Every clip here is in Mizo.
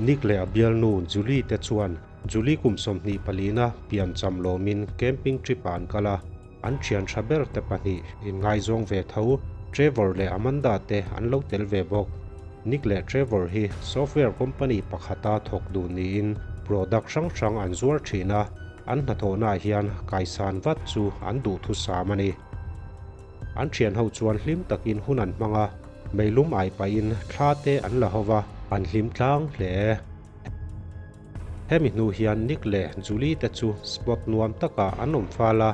Nick leh a bialnu Julie te chuan Julie kum 24 na piancham lawmin camping trip ah an kal a, an thian tha ber te pahnih inngaizawng ve tho Trevor leh Amanda te an lo tel ve bawk. Nick leh Trevor hi software company pakhata thawk duh niin product hrang hrang an zuar thin a, an hnathawhnaah hian kaisan vat chu an duhthusam a ni. An thian ho chuan hlim takin hun an hmang a, meilum ai pahin thla te an la ho va, an hlim tlang hle. Hemi hnu hian Nick leh Julie te chu spot nuam takah an awm fal a,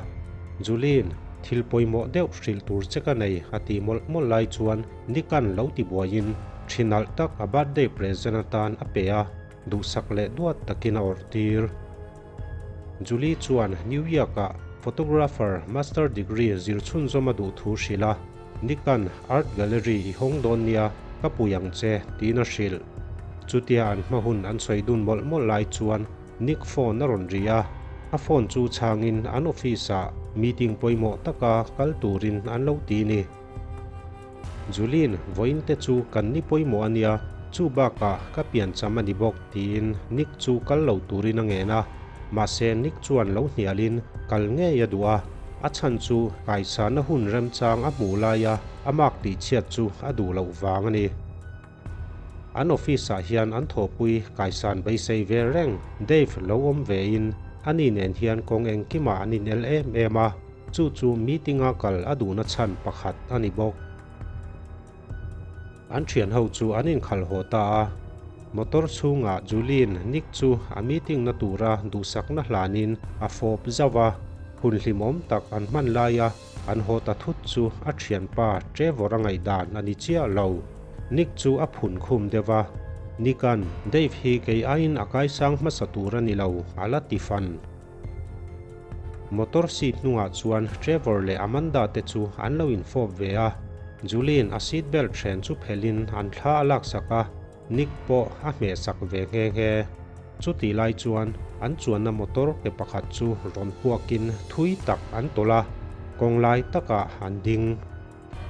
Julie'n thil pawimawh deuh hrilh tur che ka nei a tih mawlh mawlh lai chuan Nick-a'n lo ti buaiin thinalh tak a birthday present atan a pe a, duhsak leh duat takin a awrh tir. Julie chuan New York-ah photographer master degree zir chhunzawm a duh thu hrilh a, Nick-a'n art gallery i hawng dawn nia, ka pui ang che, tiin a hrilh. Chutia an hma hun an sawi dun mawlh mawlh lai chuan Nick phone a rawn ri a, a phone chu chhangin an office-ah meeting pawimawh taka kal turin an lo ti ni. Julin, vawiin te chu kan ni pawimawh a nia, chu bakah ka piancham a ni bawk, tiin Nick chu kal lo turin a ngen a. Mahse, Nick chuan lo hnialin kal ngei a duh a, a chhan chu kaisana hun remchang a hmuh laia a mark tihchhiat chu a duh loh vang a ni. An office ah hian an thawhpui kaisan beisei ve reng Dave lo awm vein ani nen hian kawng engkimah an inel em em a, chu chu meeting a kal a duhna chhan pakhat a ni bawk. An thian ho chu an inkhalh haw ta a, motor chhungah Julie-in Nick chu a meeting na tura duhsakna hlanin a fawp zauh a, hun hlimawm tak an hman laia An haw ta thut chu a thianpa Trevor a ngaihdan a ni chiah lo. Nick chu a phun khum deuh a, Nick-a'n Dave hi kei aiin a kaisang hmasa tur a ni lo, a la ti fan. Motor seat hnungah chuan Trevor leh Amanda te chu an lo infawp ve a, Julie-in a seat belt hren chu phelhin an thla a laksak a, Nick pawh a hmehsak ve nghe nghe. Chutih lai chuan an chuanna motor ke pakhat chu rawn puakin thui tak an tawlh a, kawng lai takah an ding.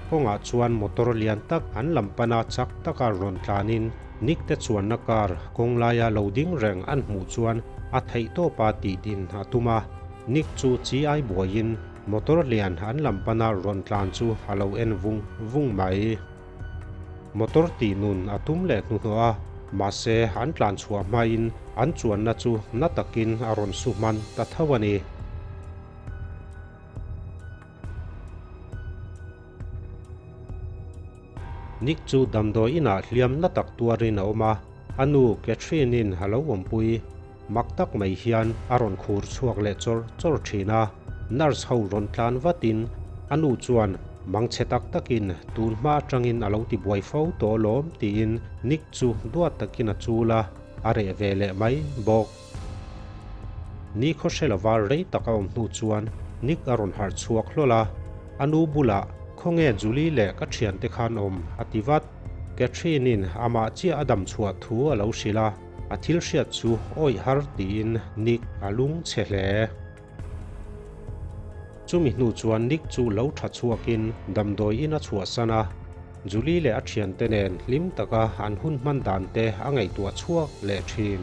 Kawngah chuan motor lian tak an lam pana chak taka rawn tlanin Nick te chuanna car kawng laia lo ding reng an hmuh chuan a theihtawpa tih din a tum a. Nick chu chi ai buaiin motor lian an lam pana rawn tlan chu a lo en vung vung mai. Motor tih nun a tum leh hnuhnawh a, mahse an tlan chhuah hmain an chuanna chu na takin a rawn su hman ta tho a ni. Nick chu damdawi inah hliam na tak tuarin a awm a, a nu Catherine-in a lo awmpui. Mak tak mai hian a rawn khur chhuak leh chawr chawr thin a, nurse ho rawn tlan vatin a nu chuan mangchhe tak takin tun hma atangin a lo ti buai fo tawh alawm tiin Nick chu duat takin a chul a, a reh ve leh mai bawk. Ni khaw hre lova rei tak a awm hnu chuan Nick a rawn harh chhuak hlawl a, a nu bulah Khawnge Julie leh ka thiante khan awm a ti vat. Catherine-in amah chiah a dam chhuah thu a lo hrilh a. A thil hriat chu awih har tiin Nick a lung chhe hle. Chumi hnu chuan Nick chu lo tha chhuakin damdawi in a chhuahsan a, Julie leh a thiante nen hlim taka an hun hman dan te a ngaihtuah chhuak leh thin.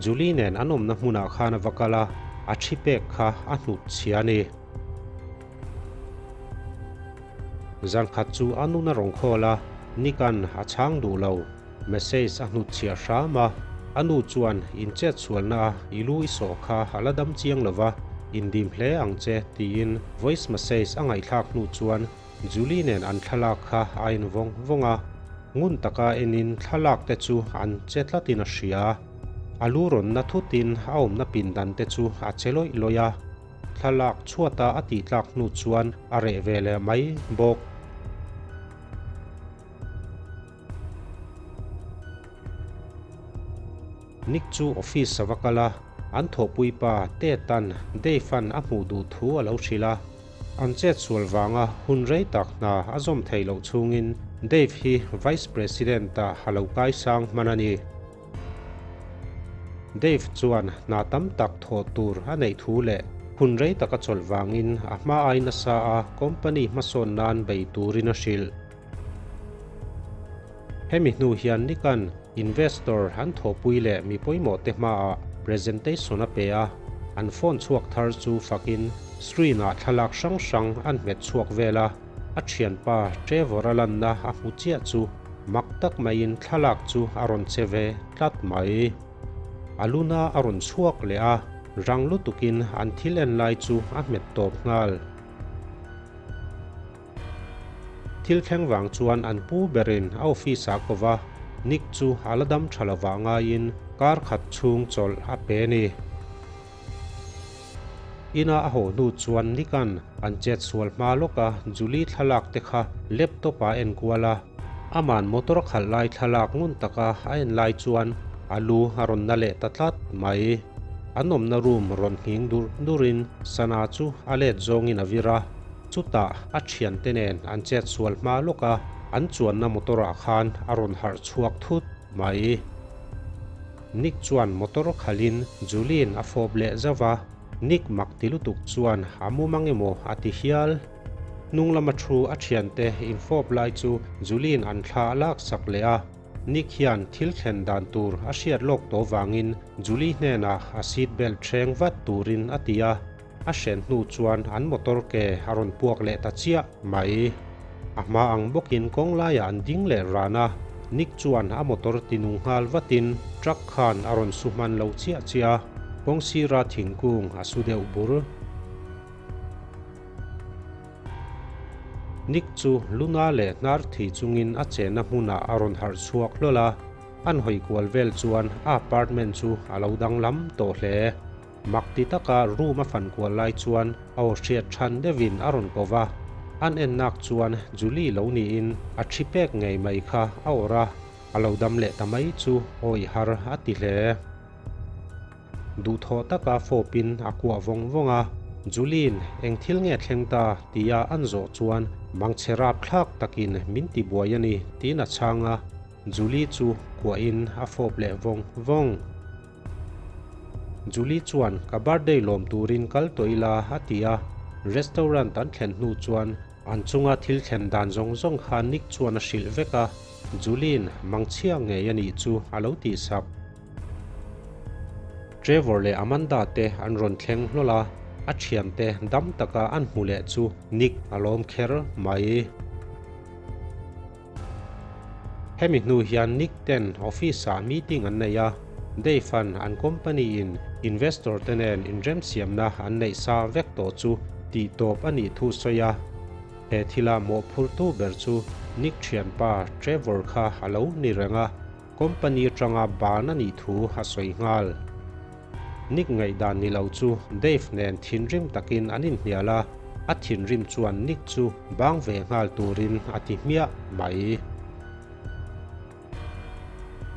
Julie nen an awmna hmunah khan a va kal a, a thi pek kha a hnut chhia a ni. Zan khat chu a nun a rawn khawl a, Nick-a'n a chhang duh lo. Message a hnut chhiah hram a, a nu chuan in chet sualna a i lu i sawh kha a la dam chiang lo va, indim hle ang che tiin voice message a ngaihthlak hnu chuan Julie nen an thlalak kha a en vawng vawng a, ngun taka enin thlalak te chu an che tlatin a hria. A lu rawn na thutin a awmna pindan te chu a che lawih lawih a. Thlalak chhuata a tih tlak hnu chuan a reh ve leh mai bawk. Nick chu office a va kal a, an thawhpui pa Ted-a'n Dave-a'n a hmuh duh thu a lo hrilh a. An chet sual vanga hun rei tak hna a zawm theih loh chhungin Dave hi Vice President-ah a lo kaisang hman a ni. Dave chuan hna tam tak thawh tur a neih thu leh hun rei taka chawlh vangin a hma ai nasa a company hmasawn nan bei turin a hrilh. Hemi hnu hian Nick-a'n investor an thawhpui leh mi pawimawh te hmaah presentation a pe a, an phone chhuak thar chu fakin screen-ah thlalak hrang hrang an hmet chhuak vel a, a thianpa Trevor-a lanna a hmu chiah chu mak tak maiin thlalak chu a rawn che ve tlat mai. A luna a rawn chhuak leh a, rang lutukin an thil en lai chu a hmet tawp nghal. Thil thleng vang chuan an pu berin a office-ah ko va, Nick chu a la dam tha lovah ngaiin kar khat chhung chawlh a pe a ni. Ina a haw hnu chuan Nick-a'n an chet sual hma lawka Julie thlalak te kha laptop-ah a enkual a, ama'n motor a khalh lai thlalak ngun taka a en lai chuan a lu a rawn na leh ta tlat mai. An awmna room rawn nghing dur durin sana chu a let zawngin a vir a. Chutah a thiante nen an chet sual hma lawk a, an chuanna motor ah khan a rawn harh chhuak thut mai. Nick chuan motor khalhin Julie-in a fawp leh zauh a, Nick mak ti lutuk chuan a mumang emaw a ti hial. Hnung lama thu a thiante infawp lai chu Julie-in an thla a lak sak leh a, Nick hian thil thlen dan tur a hriat lawk tawh vangin Julie hnenah a seat belt hreng vat turin a ti a. A hren hnu chuan an motor ke a rawn puak leh ta chiah mai. A hma ang bawkin kawng laiah an ding leh ran a, Nick chuan a motor ti nung nghal vatin truck khan a rawn su hman lo chiah chiah a, kawng sira thingkung a su deuh bur. Nick chu luna leh hnar thi chungin a chenna hmunah a rawn harh chhuak hlawl a, an hawi kual vel chuan a apartment chu a lo danglam tawh hle. Mak ti taka room a fan kual lai chuan a aw hriat than deuhin a rawn ko va, an ennak chuan Julie lo niin a thi pek ngei mai kha a awrh a, a lo dam leh ta mai chu awih har a ti hle. Duhthawh taka fawpin a kuah vawng vawng a, Julie-in eng thil nge thleng ta tia an zawh chuan mangchhe rap thlak takin min ti buai a ni tiin a chhang a, Julie chu kuahin a fawp leh vawng vawng. Julie chuan ka birthday lawm turin kal tawh ila a ti a, restaurant an thlen hnu chuan an chunga thil thlen dan zawng zawng kha Nick chuan a hrilh vek a, Julie-in mangchhia ngei a nih chu a lo tih sak. Trevor leh Amanda te an rawn thleng hlawl a, a thiante dam taka an hmu leh chu Nick a lawm kher mai. Hemi hnu hian Nick ten office-ah meeting an nei a, Dave-a'n an company-in investor te nen inremsiamna an neih sa vek tawh chu tih tawp a nih thu sawi a. He thila mawhphurtu ber chu Nick thianpa Trevor kha a lo ni reng a, company atanga ban a nih thu a sawi nghal. Nick ngaihdan ni lo chu Dave nen thinrim takin an inhnial a, a thinrim chuan Nick chu bang ve nghal turin a ti hmiah mai.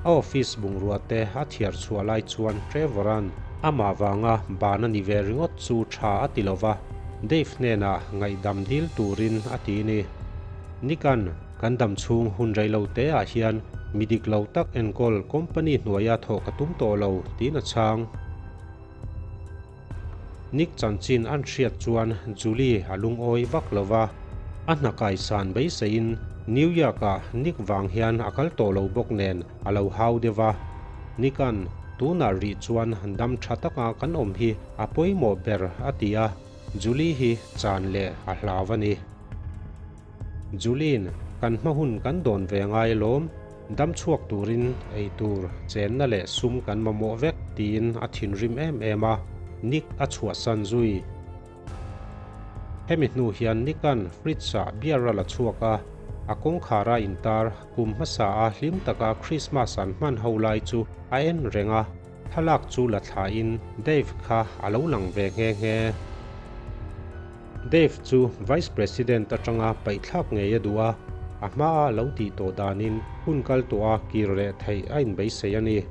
A office bungrua te a thiar chhuah lai chuan Trevor-a'n amah vanga ban a ni ve ringawt chu tha a ti lo va, Dave hnenah ngaihdam dil turin a ti ni. Nick-a'n Kan dam chhung hun rei lo te ah hian mi dik lo tak enkawl company hnuaia thawh ka tum tawh lo tiin a chhang. Nick chanchin an hriat chuan Julie a lungawi vak lo va, a hna kaisan beiseiin New York ah Nick vang hian a kal tawh lo bawk nen a lo hau deuh va. Nick-a'n tunah rih chuan dam tha taka kan awm hi a pawimawh ber a ti a, Julie hi chan leh a hlau a ni. Julie-in, Kan hma hun kan dawn ve ngai alawm, dam chhuak turin ei tur, chenna leh sum kan mamawh vek, tiin a thinrim em em a, Nick a chhuahsan zui. Hemi hnu hian Nick-a'n fridge-ah beer a la chhuak a, a kawngkhara intar kum hmasa a hlim taka Christmas an hman ho lai chu a en reng a, Thlalak chu la thlain Dave kha a lo lang ve nghe nghe. Dave chu Vice President atanga paihthlak ngei a duh a, a hmaa lo tih tawh danin hun kal tawha kir leh theih a inbeisei a ni.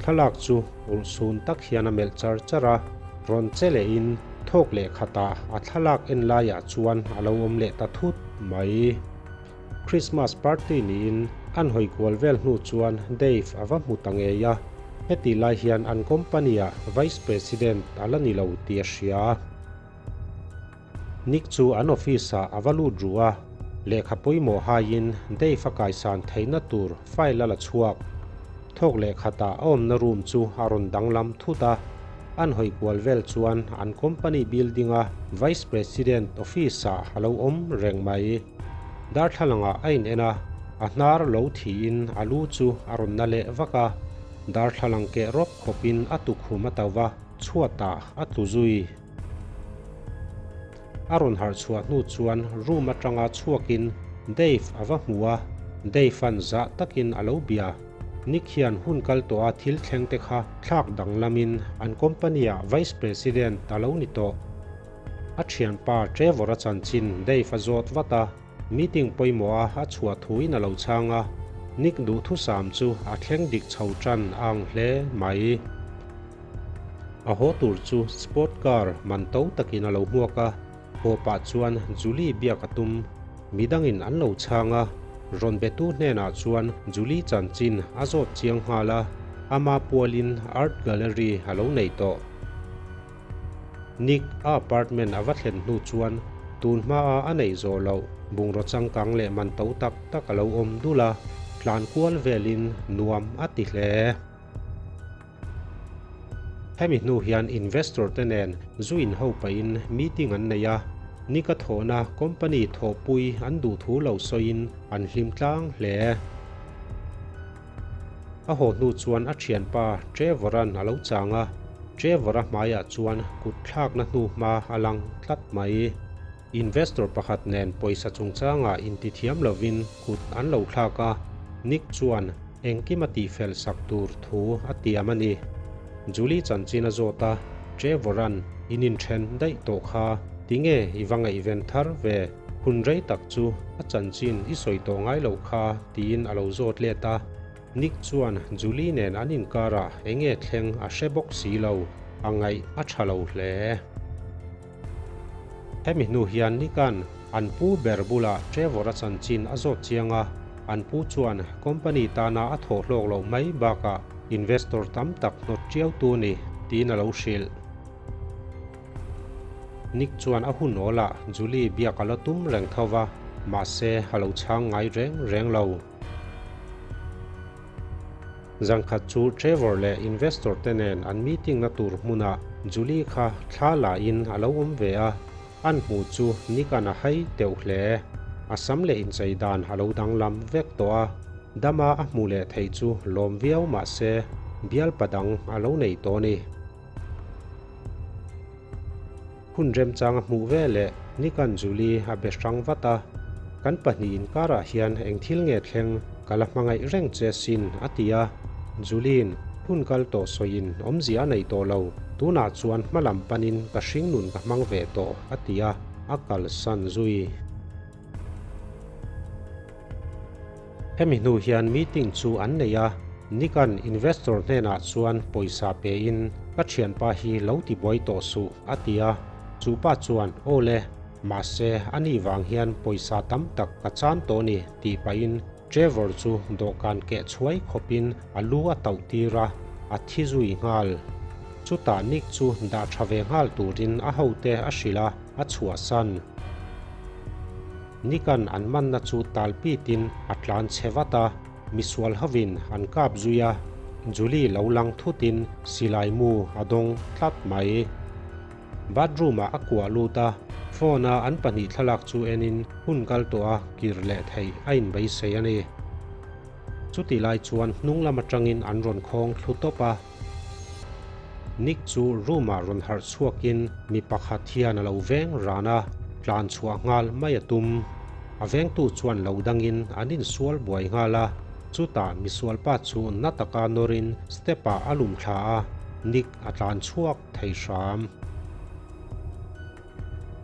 Thlalak chu ulhsun tak hian a melh char char a, rawn che lehin thawk leh khatah a thlalak en laiah chuan a lo awm leh ta thut mai. Christmas party niin an hawi kual vel hnu chuan Dave a va hmu ta ngei a, hetih lai hian an company-ah Vice President a la ni lo tih a hria. Nick chu an office-ah a va lut ru a, Lehkha pawimawh haiin Dave a kaisan theihna tur file a la chhuak. Thawk leh khatah a awmna room chu a rawn danglam thut a, an hawi kual vel chuan an company building-a Vice President office-ah a lo awm reng mai. Darthlalangah a in en a, a hnar lo thiin a lu chu a rawn na leh vak a, darthlalang keh rawp khawpin a tukhum a tauh va, chhuatah a tlu zui. A rawn harh chhuah hnu chuan room atanga chhuakin Dave a va hmu a, Dave-a'n zah takin a lo bia. Nick hian hun kal tawha thil thleng te kha thlak danglamin an company-ah Vice President a lo ni tawh. A thianpa Trevor-a chanchin Dave a zawt vat a, meeting pawimawha a chhuah thuin a lo chhang a, Nick duhthusam chu a thleng dik chho tan a ang hle mai. A haw tur chu sport car man to takin a lo hmuak a, haw pah chuan Julie biak a tum. Midangin an lo chhang a, rawn betu hnenah chuan Julie chanchin a zawt chiang nghal a, ama pualin art gallery a lo nei tawh. Nick a apartment a va thlen hnu chuan tun hmaa a neih zawh loh bungraw changkang leh man to tak tak a lo awm dul a, tlan kual velin nuam a ti hle. Hemi hnu hian investor te nen zu in ho pahin meeting an nei a, Nick-a thawhna company thawhpui an duh thu lo sawiin an hlim tlang hle. A haw hnu chuan a thianpa Trevor-a'n a lo chang a, Trevor-a hmaiah chuan kut thlakna hnu hma a lang tlat mai. Investor pakhat nen pawisa chungchangah intithiam lovin kut an lo thlak a, Nick chuan engkim a tihfel sak tur thu a tiam a ni. Julie chanchin a zawt a, Trevor-a'n in inthen daih tawh kha tinge i va ngaihven thar ve, hun rei tak chu a chanchin i sawi tawh ngai loh kha tiin a lo zawt let a. Nick chuan Julie nen an inkarah enge thleng a hre bawk si lo, a ngaih a tha lo hle. Hemi hnu hian Nick-a'n an pu ber bulah Trevor-a chanchin a zawt chiang a, an pu chuan company tana a thawh hlawk loh mai bakah investor tam tak hnawt tiautu ni tiin a lo hrilh. Nick chuan a hun awlah Julie biak a la tum reng tho va, mahse a lo chhang ngai reng reng lo. Zangkhat chu Trevor leh investor te nen an meeting na tur hmunah Julie kha thla la in a lo awm ve a, an hmuh chu Nick-a'n a hai teuh hle. A sam leh inchei dan a lo danglam vek tawh a, dama a hmuh leh theih chu lawm viau mah se bialpa dang a lo nei tawh a ni. Hun remchang a hmuh ve leh Nick-a'n Julie a be hrang vat a, Kan pahnih inkarah hian eng thil nge thleng ka la hmangaih reng che sin a ti a. Julie-in hun kal tawh sawiin awmzia a nei tawh lo, tunah chuan hma lam panin ka hringnun ka hmang ve tawh a ti a, a kalsan zui. Hemi hnu hian meeting chu an nei a, Nick-a'n investor hnenah chuan pawisa pein ka thianpa hi lo ti buai tawh suh a ti a, chu pa chuan aw le, mahse a nih vang hian pawisa tam tak ka chan tawh ni tih pahin Trevor chu dawhkan keh chhuai khawpin a lu a tauh tir a, a thi zui nghal. Chutah Nick chu dah tha ve nghal turin a hote a hrilh a, a chhuahsan. Nick-a'n an manna chu tal pitin a tlan chhe vat a, misual hovin an kap zui a, Julie lo lang thutin silai mu a dawng tlat mai. Bathroom-ah a kuah lut a, phone-a an pahnih thlalak chu enin hun kal tawh a kir leh theih a inbeisei a ni. Chutih lai chuan hnung lam atangin an rawn khawng thlu tawp a. Nick chu room-ah rawn harh chhuakin mi pakhat hian a lo veng ran a, tlan chhuah nghal mai a tum. A vengtu chuan lo dangin an insual buai nghal a, chutah misualpa chu na taka nawrin step-ah a lum thla a, Nick a tlan chhuak thei hram.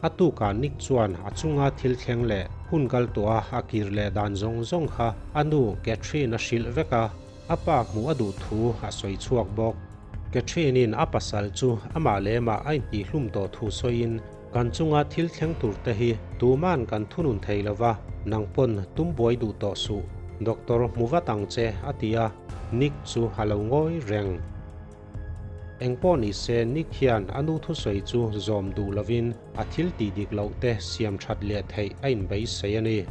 A tukah Nick chuan a chunga thil thleng leh hun kal tawha a kir leh dan zawng zawng kha a nu Catherine a hrilh vek a. A pa hmuh a duh thu a sawi chhuak bawk. Catherine-in a pasal chu amah leh amah a intihhlum tawh thu sawiin, Kan chunga thil thleng tur te hi tuma'n kan thunun thei lo va, nang pawn tum buai duh tawh suh. Doctor hmu vat ang che, a ti a, Nick chu a lo ngawi reng. Engpawh ni se Nick hian a nu thusawi chu zawm duh lovin a thil tih dik loh te siam that leh theih a inbeisei a ni.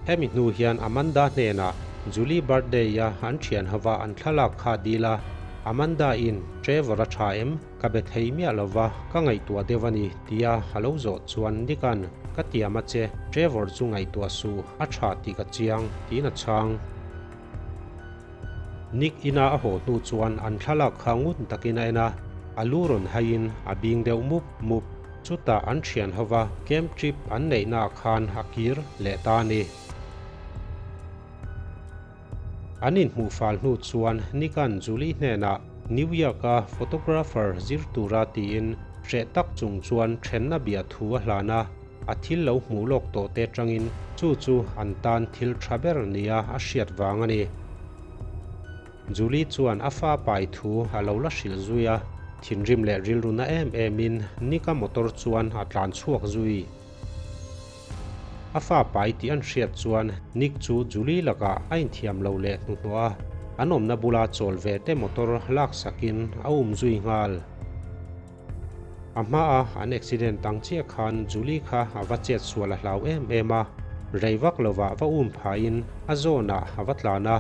Hemi hnu hian Amanda hnenah Julie birthday-a an thian hova an thlalak kha a dil a, Amanda-in Trevor a tha em? Ka be thei miah lova, ka ngaihtuah deuh a ni, tia a lo zawh chuan Nick-a'n ka tiam a che, Trevor chu ngaihtuah suh, a tha tih ka chiang, tiin a chhang. Nick ina a haw hnu chuan an thlalak kha ngun takin a en a, a lu rawn haiin a bing deuh mup mup. Chutah an thian hova camp trip an neihnaah khan a kir leh ta a ni. An inhmuh fal hnu chuan Nick-a'n Julie hnenah New York-a photographer zir tura tiin hreh tak chung chuan thenna bia thu a hlan a. A thil lo hmuh lawk tawh te atangin chu chu an tan thil tha ber nia a hriat vang a ni. Julie chuan a fa pai thu a lo la hrilh zui a, thinrim leh rilru na em emin Nick-a motor chuan a tlan chhuak zui. A fa pai tih an hriat chuan Nick chu Julie lakah a inthiam lo leh hnuhnawh a, an awmna bula chawl ve te motor laksakin a um zui nghal. A hmaa an accident ang chiah khan Julie kha a va chet sual a hlau em em a, rei vak lovah va um phaiin a zawnah a va tlan a,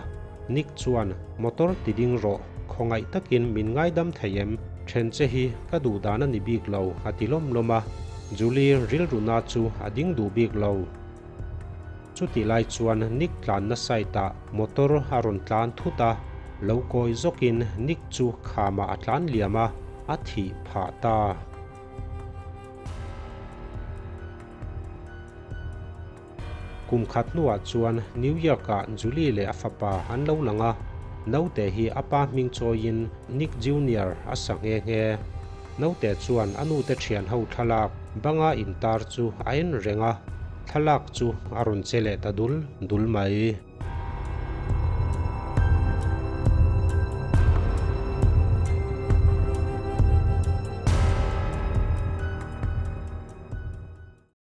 Nick chuan motor ti ding rawh, khawngaih takin min ngaidam thei em, then che hi ka duh dan a ni bik lo a ti lawm lawm a, Julie rilruna chu a ding duh bik lo. Chutih lai chuan Nick tlanna side ah motor a rawn tlan thut a, lo kawi zawkin Nick chu khamah a tlan liam a, a thih phah ta. Kum khat hnuah chuan New York ah Julie leh a fapa an lo lang a, naute hi a pa hming chawiin Nick Junior a sa nghe nghe. Naute chuan a nute thian ho thlalak banga intar chu a en reng a, thlalak chu a rawn che leh ta dul dul mai.